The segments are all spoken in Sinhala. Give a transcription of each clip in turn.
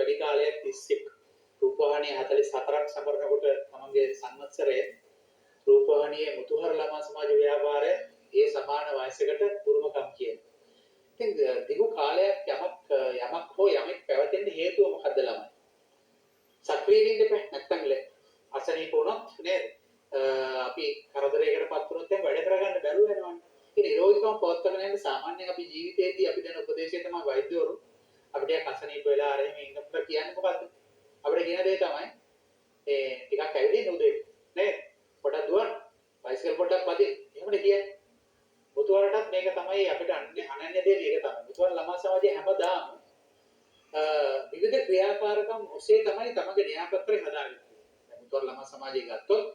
වැඩි කාලයක් තිස්සේ රූපවාහිනිය 44ක් සමරනකොට තමන්ගේ සංවත්සරය රූපවාහිනියේ මුතුහර ළමා සමාජ ව්‍යාපාරය ඒ සමාන වයසකට උරුමකම් කියන. ඉතින් දිගු කාලයක් යමක් යමක් හෝ යමෙක් පැවතෙන්න හේතුව මොකද්ද ළමයි? සක්‍රිය වෙන්න එපා. නැත්තම් අසනීප වුණොත් නේද? අපි කරදරයකට පත් වුණොත් එහෙනම් වැඩ කරගන්න බැරුව වෙනවනේ. ඉතින් නිරෝගීකම පවත්වාගෙන යන්න සාමාන්‍යයෙන් අපි ජීවිතයේදී අපි දෙන උපදේශය තමයි වෛද්‍යවරු අපිට ටිකක් අසනීප වෙලා අර එහෙම ඉන්නකොට කියන්නේ මොකද්ද? අපිට කියන දේ තමයි ඒ ටිකක් ඇවිදින්න උදේ නේද? පොඩක් දුවන්න. බයිසිකල් පොඩ්ඩක් පදින්න. එහෙමනේ කියන්නේ. මුතුවරටත් මේක තමයි අපිට අනන්‍ය දේ මේක තමයි. මුතුවර ළමා සමාජයේ හැමදාම විවිධ ක්‍රියාකාරකම් ඔස්සේ තමයි තමගේ න්‍යායපත්‍රය හදාගන්නේ. දැන් මුතුවර ළමා සමාජය ගත්තොත්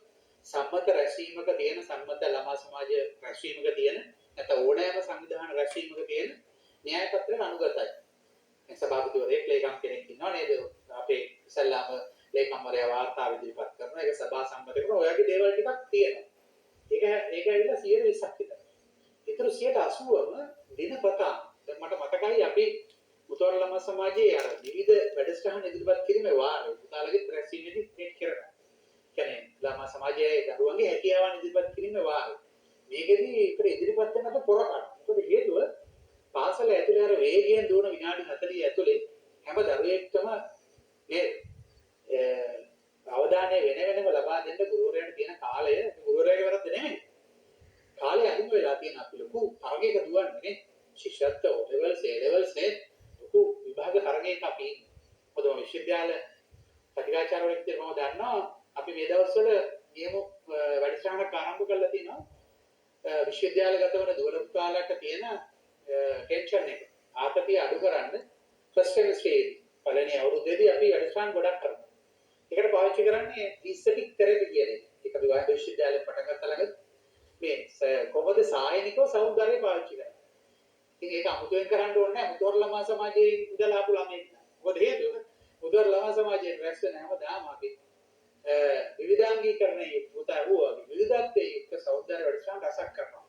සම්මත රැස්වීමක තියෙන සම්මත ළමා සමාජ රැස්වීමක තියෙන නැත්නම් ඕනෑම සංවිධාන රැස්වීමක තියෙන න්‍යායපත්‍රයට අනුගතයි. දැන් සභාපතිවරයෙක් ලේකම් කෙනෙක් ඉන්නවා නේද? අපේ ඉස්සල්ලාම ලේකම්වරයා වාර්තාව ඉදිරිපත් කරනවා. ඒක සභා සම්මත කරනවා. ඔය වගේ දේවල් ටිකක් තියෙනවා. ඒක ඒක ඇවිල්ලා 120ක් විතර. ඊටු 80ම දිනපතා දැන් මට මතකයි අපි මුතුවර ළමා සමාජයේ අර විවිධ වැඩසටහන් ඉදිරිපත් කිරීමේ වාරය පුතාලගේ රැස්වීමේදී මේක කරනවා. කියන්නේ ළමා සමාජයේ දරුවන්ගේ හැකියාවන් ඉදිරිපත් කිරීමේ වාරය. මේකෙදි ඒකට ඉදිරිපත් වෙන අප පොර කනවා. මොකද හේතුව පාසල ඇතුලේ අර වේගයෙන් දුවන විනාඩි 40 ඇතුලේ හැම දරුවෙක්ටම නේද අවධානය වෙන වෙනම ලබා දෙන්න ගුරුවරයාට තියෙන කාලය ගුරුවරයාගේ වැරද්ද නෙමෙයි. කාලය අහිමි වෙලා තියෙන අපි ලොකු තරගයක දුවන්නේ නේ. ශිෂ්‍යත්ව O levels A levels නේ ලොකු විභාග තරගයක අපි ඉන්නේ. මොකද මම විශ්වවිද්‍යාල කතිකාචාර්යවරයෙක් විදිහට මම දන්නවා අපි මේ දවස්වල නියම වැඩසටහනක් ආරම්භ කරලා තිනවා. විශ්වවිද්‍යාලගත වන දුවල පුතාලාට තියෙන ටෙන්ෂන් එක ආතතිය අඩු කරන්න ෆස්ට් සෙමෙස්ටර් එකේදී පළවෙනි අවුරුද්දේදී අපි වැඩසටහන් ගොඩක් කරනවා. ඒකට පාවිච්චි කරන්නේ ඊස්තටික් තෙරපි කියන එක. ඒක අපි වයින් විශ්වවිද්‍යාලයෙන් පටන් ගත්තා ළඟ මේ කොහොමද සායනිකව සෞන්දර්යය පාවිච්චි කරන්නේ. ඉතින් ඒක අමුතුවෙන් කරන්න ඕනේ නැහැ. මුතුවර ළමා සමාජයේ ඉඳලා ආපු ළමයෙක් නෑ. මොකද හේතුව මුතුවර ළමා සමාජයේ රැස් වෙන හැමදාම අපි විවිධාංගීකරණයේ යුක්ත පුතා ඇහුවා වගේ විවිධත්වයේ යුක්ත සෞන්දර්ය වැඩසටහන් රසක් කරනවා.